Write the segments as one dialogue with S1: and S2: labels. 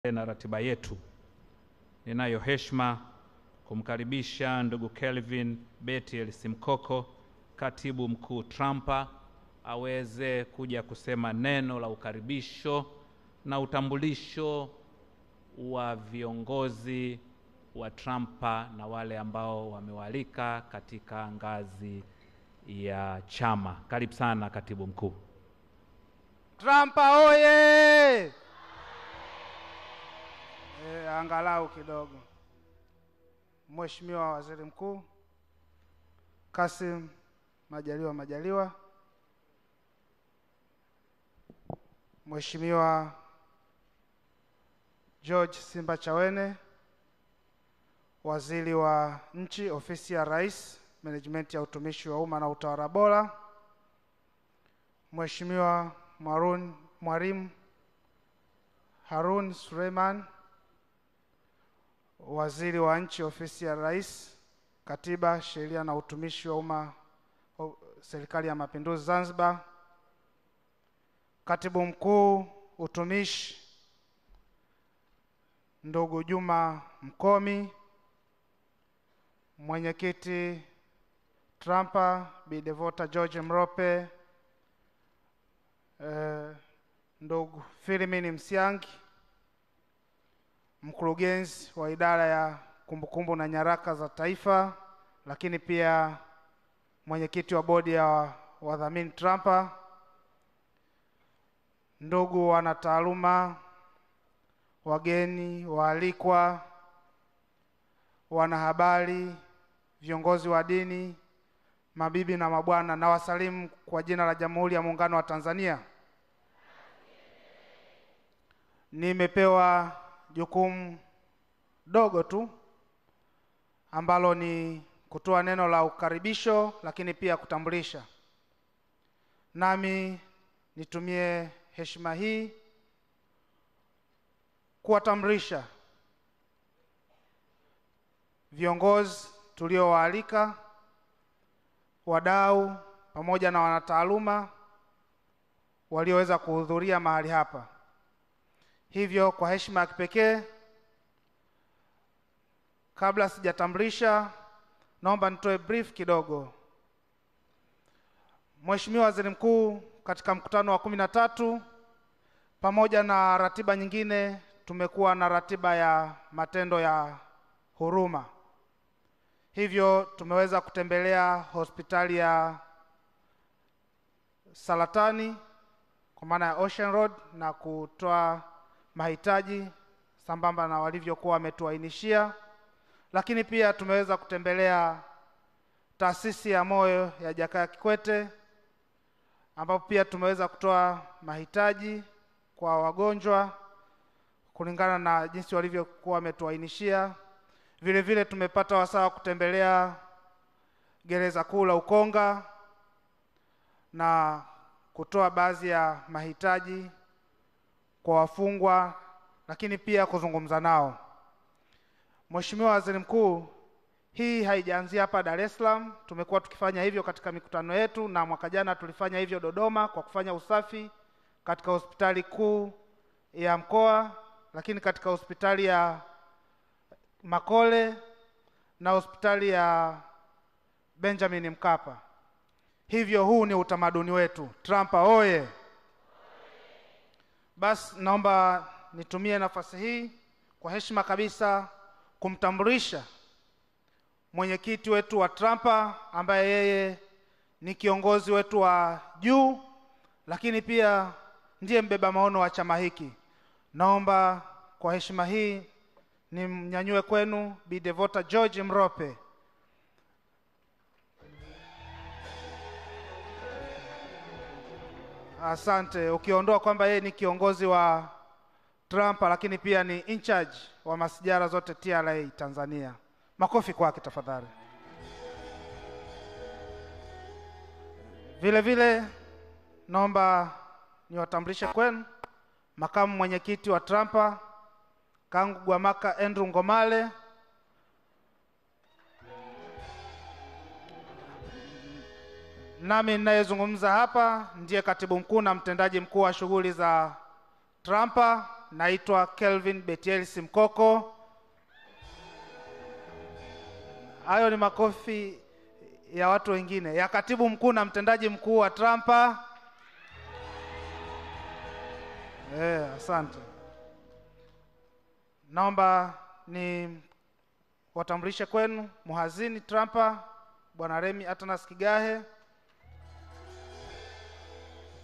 S1: Na ratiba yetu. Ninayo heshima kumkaribisha ndugu Kelvin Betiel Simkoko, Katibu Mkuu TRAMPA, aweze kuja kusema neno la ukaribisho na utambulisho wa viongozi wa TRAMPA na wale ambao wamewalika katika ngazi ya chama. Karibu sana Katibu Mkuu.
S2: TRAMPA oye! Angalau kidogo. Mheshimiwa Waziri Mkuu Kassim Majaliwa Majaliwa, Mheshimiwa George Simbachawene, Waziri wa Nchi, Ofisi ya Rais, Management ya Utumishi wa Umma na Utawala Bora, Mheshimiwa Mwalimu Harun Suleiman, Waziri wa Nchi, Ofisi ya Rais, Katiba, Sheria na Utumishi wa Umma, Serikali ya Mapinduzi Zanzibar, Katibu Mkuu Utumishi Ndugu Juma Mkomi, Mwenyekiti TRAMPA Bi Devota George Mrope, Ndugu Filimini Msiangi, Mkurugenzi wa Idara ya Kumbukumbu na Nyaraka za Taifa, lakini pia mwenyekiti wa bodi ya wadhamini TRAMPA, ndugu wanataaluma, wageni waalikwa, wanahabari, viongozi wa dini, mabibi na mabwana, na wasalimu kwa jina la Jamhuri ya Muungano wa Tanzania. Nimepewa jukumu dogo tu ambalo ni kutoa neno la ukaribisho, lakini pia kutambulisha. Nami nitumie heshima hii kuwatambulisha viongozi tuliowaalika, wadau pamoja na wanataaluma walioweza kuhudhuria mahali hapa. Hivyo kwa heshima ya kipekee, kabla sijatambulisha, naomba nitoe brief kidogo. Mheshimiwa Waziri Mkuu, katika mkutano wa 13 pamoja na ratiba nyingine, tumekuwa na ratiba ya matendo ya huruma. Hivyo tumeweza kutembelea hospitali ya Saratani kwa maana ya Ocean Road na kutoa mahitaji sambamba na walivyokuwa wametuainishia. Lakini pia tumeweza kutembelea taasisi ya moyo ya Jakaya Kikwete, ambapo pia tumeweza kutoa mahitaji kwa wagonjwa kulingana na jinsi walivyokuwa wametuainishia. Vile vile tumepata wasaa kutembelea gereza kuu la Ukonga na kutoa baadhi ya mahitaji kwa wafungwa, lakini pia kuzungumza nao. Mheshimiwa Waziri Mkuu, hii haijaanzia hapa Dar es Salaam. Tumekuwa tukifanya hivyo katika mikutano yetu, na mwaka jana tulifanya hivyo Dodoma kwa kufanya usafi katika hospitali kuu ya mkoa, lakini katika hospitali ya Makole na hospitali ya Benjamin Mkapa. Hivyo huu ni utamaduni wetu. TRAMPA oye! Bas, naomba nitumie nafasi hii kwa heshima kabisa kumtambulisha mwenyekiti wetu wa TRAMPA, ambaye yeye ni kiongozi wetu wa juu, lakini pia ndiye mbeba maono wa chama hiki. Naomba kwa heshima hii nimnyanyue kwenu Bi Devota George Mrope. Asante. Ukiondoa kwamba yeye ni kiongozi wa TRAMPA, lakini pia ni in charge wa masijara zote TRA Tanzania. Makofi kwake tafadhali. Vile vile naomba niwatambulishe kwenu makamu mwenyekiti wa TRAMPA Kangu Gwamaka Andrew Ngomale, nami ninayezungumza hapa ndiye katibu mkuu na mtendaji mkuu wa shughuli za TRAMPA. Naitwa Kelvin Betiel Simkoko. Hayo ni makofi ya watu wengine, ya katibu mkuu na mtendaji mkuu wa TRAMPA. Asante. Naomba ni watambulishe kwenu mhazini TRAMPA Bwana Remi Atanas Kigahe.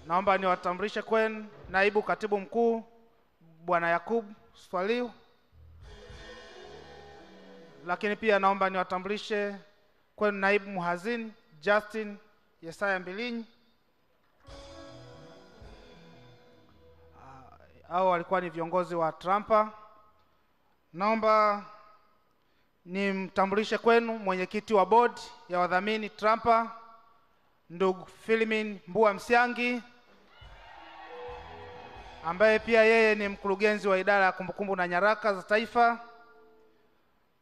S2: Naomba niwatambulishe kwenu naibu katibu mkuu Bwana Yakub Swaliu. Lakini pia naomba niwatambulishe kwenu naibu mhazini Justin Yesaya Mbilinyi. Hao walikuwa ni viongozi wa TRAMPA. Naomba nimtambulishe kwenu mwenyekiti wa board ya wadhamini TRAMPA ndugu Filimin Mbua Msyangi, ambaye pia yeye ni mkurugenzi wa idara ya kumbukumbu na nyaraka za taifa.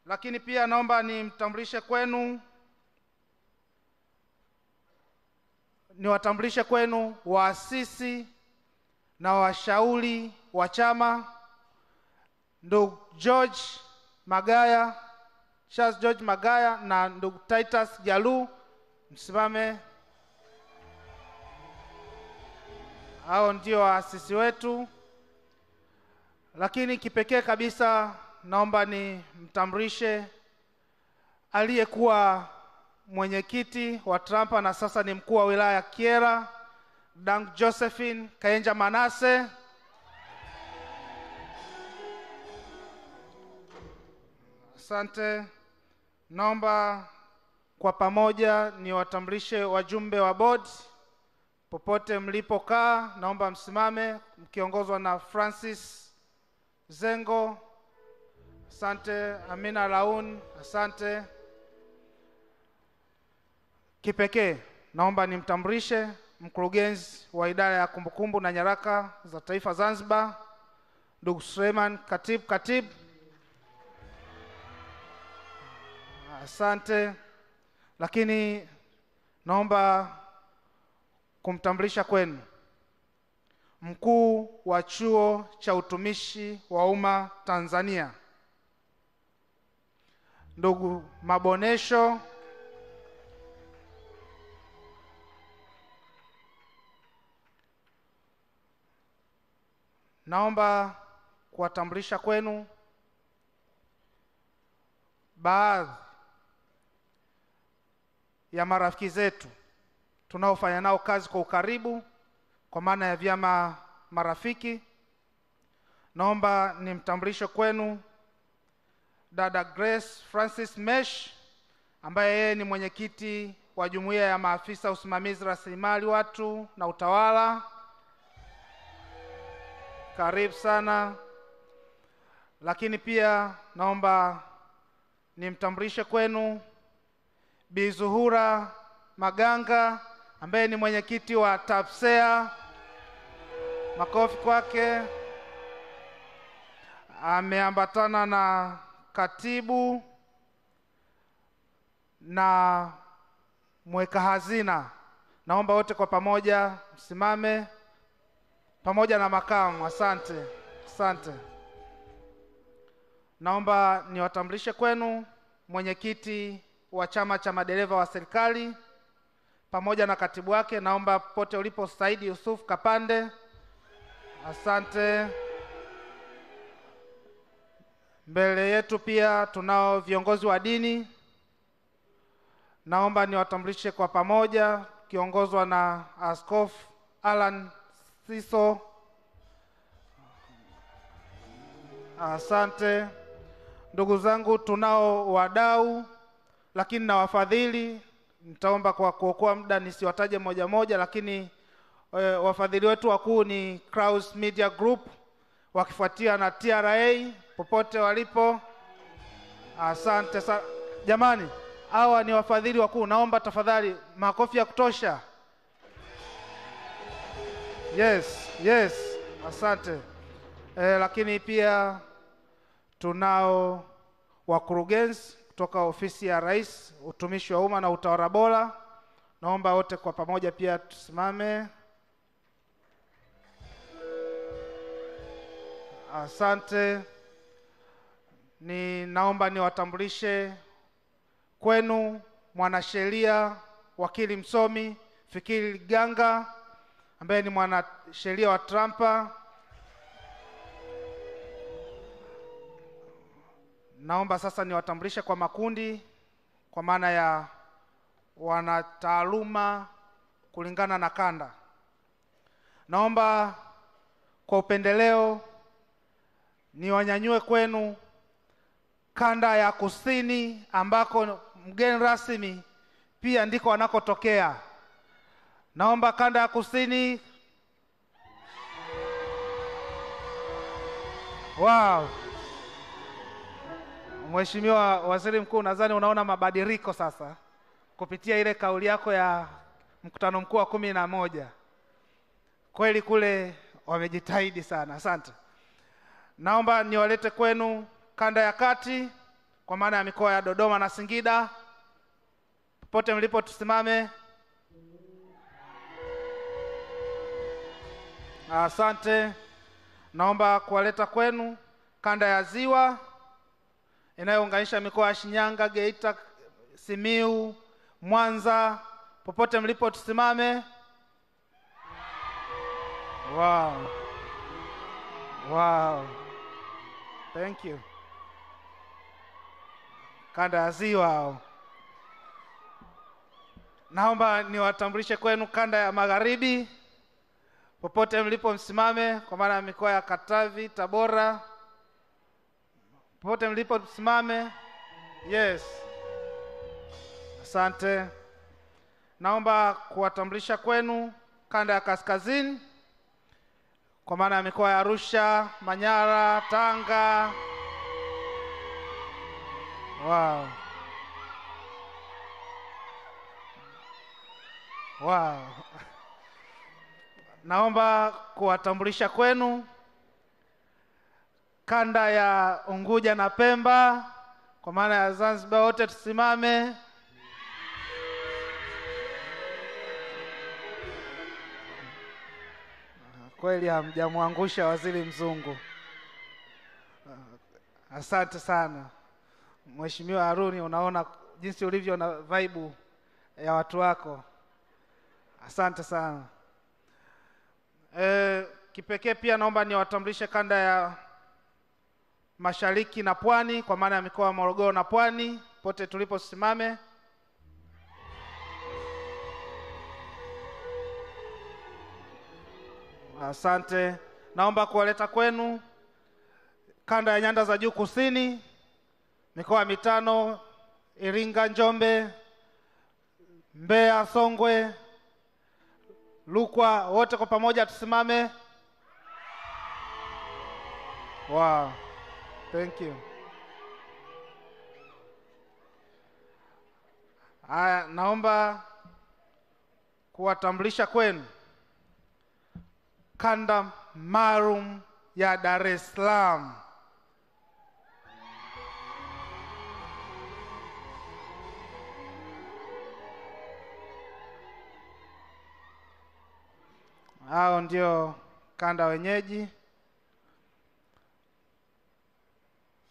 S2: Lakini pia naomba nimtambulishe kwenu, niwatambulishe kwenu waasisi na washauri wa chama ndugu George Magaya, Charles George Magaya na ndugu Titus Jalu, msimame. Hao ndio waasisi wetu. Lakini kipekee kabisa naomba ni mtambulishe aliyekuwa mwenyekiti wa TRAMPA na sasa ni mkuu wa wilaya ya Kyela, Dank Josephine Kayenja Manase. Asante. Naomba kwa pamoja niwatambulishe wajumbe wa board popote mlipokaa, naomba msimame mkiongozwa na Francis Zengo. Asante. Amina Laun, asante. Kipekee naomba nimtambulishe mkurugenzi wa idara ya kumbukumbu na nyaraka za taifa Zanzibar, ndugu Suleiman Katib Katib. Asante. Lakini naomba kumtambulisha kwenu mkuu wa chuo cha utumishi wa umma Tanzania, ndugu Mabonesho. Naomba kuwatambulisha kwenu baadhi ya marafiki zetu tunaofanya nao kazi kwa ukaribu, kwa maana ya vyama marafiki. Naomba nimtambulishe kwenu dada Grace Francis Mesh, ambaye yeye ni mwenyekiti wa jumuiya ya maafisa usimamizi rasilimali watu na utawala. Karibu sana. Lakini pia naomba nimtambulishe kwenu Bi Zuhura Maganga, ambaye ni mwenyekiti wa TAPSEA. Makofi kwake. Ameambatana na katibu na mweka hazina. Naomba wote kwa pamoja msimame, pamoja na makamu. Asante, asante. Naomba niwatambulishe kwenu mwenyekiti wa chama cha madereva wa serikali pamoja na katibu wake. Naomba popote ulipo Saidi Yusuf Kapande. Asante. Mbele yetu pia tunao viongozi wa dini. Naomba niwatambulishe kwa pamoja, kiongozwa na Askofu Alan Siso. Asante. Ndugu zangu, tunao wadau lakini na wafadhili. Nitaomba kwa kuokoa muda nisiwataje moja moja, lakini wafadhili wetu wakuu ni Kraus Media Group, wakifuatia na TRA popote walipo. Asante sana. Jamani, hawa ni wafadhili wakuu. Naomba tafadhali makofi ya kutosha. Yes, yes, asante. Lakini pia tunao wakurugenzi kutoka ofisi ya Rais, utumishi wa umma na utawala bora. Naomba wote kwa pamoja pia tusimame. Asante. Ninaomba niwatambulishe kwenu mwanasheria wakili msomi Fikiri Liganga ambaye ni mwanasheria wa Trampa. Naomba sasa niwatambulishe kwa makundi, kwa maana ya wanataaluma kulingana na kanda. Naomba kwa upendeleo niwanyanyue kwenu kanda ya kusini ambako mgeni rasmi pia ndiko wanakotokea. Naomba kanda ya kusini. Wow. Mheshimiwa Waziri Mkuu, nadhani unaona mabadiliko sasa kupitia ile kauli yako ya mkutano mkuu wa 11. Kweli kule wamejitahidi sana. Asante. Naomba niwalete kwenu kanda ya kati kwa maana ya mikoa ya Dodoma na Singida. Popote mlipo tusimame. Asante. Naomba kuwaleta kwenu kanda ya Ziwa inayounganisha mikoa ya Shinyanga, Geita, Simiu, Mwanza. Popote mlipo tusimame. Wow. Wow. Thank you. Kanda ya Ziwa. Naomba niwatambulishe kwenu kanda ya Magharibi. Popote mlipo msimame, kwa maana ya mikoa ya Katavi, Tabora. Popote mlipo msimame. Yes. Asante. Naomba kuwatambulisha kwenu kanda ya Kaskazini, kwa maana ya mikoa ya Arusha, Manyara, Tanga. Wow. Wow. Naomba kuwatambulisha kwenu kanda ya Unguja na Pemba, kwa maana ya Zanzibar. Wote tusimame. Kweli hamjamwangusha waziri mzungu. Asante sana. Mheshimiwa Haruni, unaona jinsi ulivyo na vibe ya watu wako. Asante sana. Kipekee pia naomba niwatambulishe kanda ya Mashariki na Pwani, kwa maana ya mikoa ya Morogoro na Pwani. Pote tuliposimame. Asante. Naomba kuwaleta kwenu kanda ya Nyanda za Juu Kusini, mikoa mitano: Iringa, Njombe, Mbeya, Songwe, Rukwa. Wote kwa pamoja tusimame. Wow. Thank you. Haya, naomba kuwatambulisha kwenu kanda maalum ya Dar es Salaam. Hao ndio kanda wenyeji.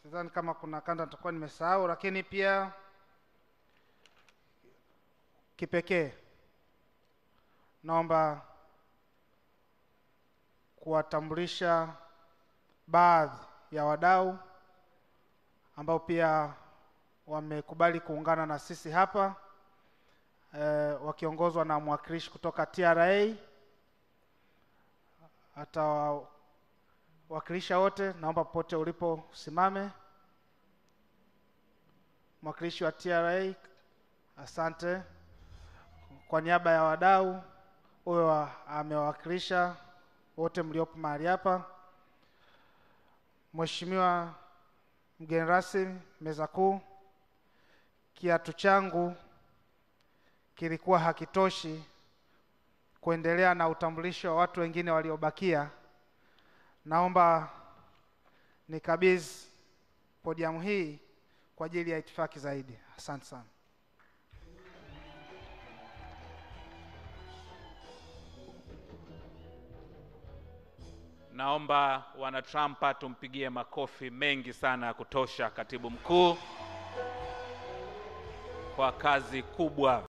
S2: Sidhani kama kuna kanda nitakuwa nimesahau, lakini pia kipekee naomba kuwatambulisha baadhi ya wadau ambao pia wamekubali kuungana na sisi hapa, wakiongozwa na mwakilishi kutoka TRA. Atawakilisha wote. Naomba popote ulipo usimame. Mwakilishi wa TRA, asante. Kwa niaba ya wadau, huyo amewakilisha wote mliopo mahali hapa. Mheshimiwa mgeni rasmi, meza kuu, kiatu changu kilikuwa hakitoshi kuendelea na utambulisho wa watu wengine waliobakia. Naomba nikabidhi podium hii kwa ajili ya itifaki zaidi. Asante sana.
S1: Naomba wana Trampa tumpigie makofi mengi sana ya kutosha katibu mkuu kwa kazi kubwa.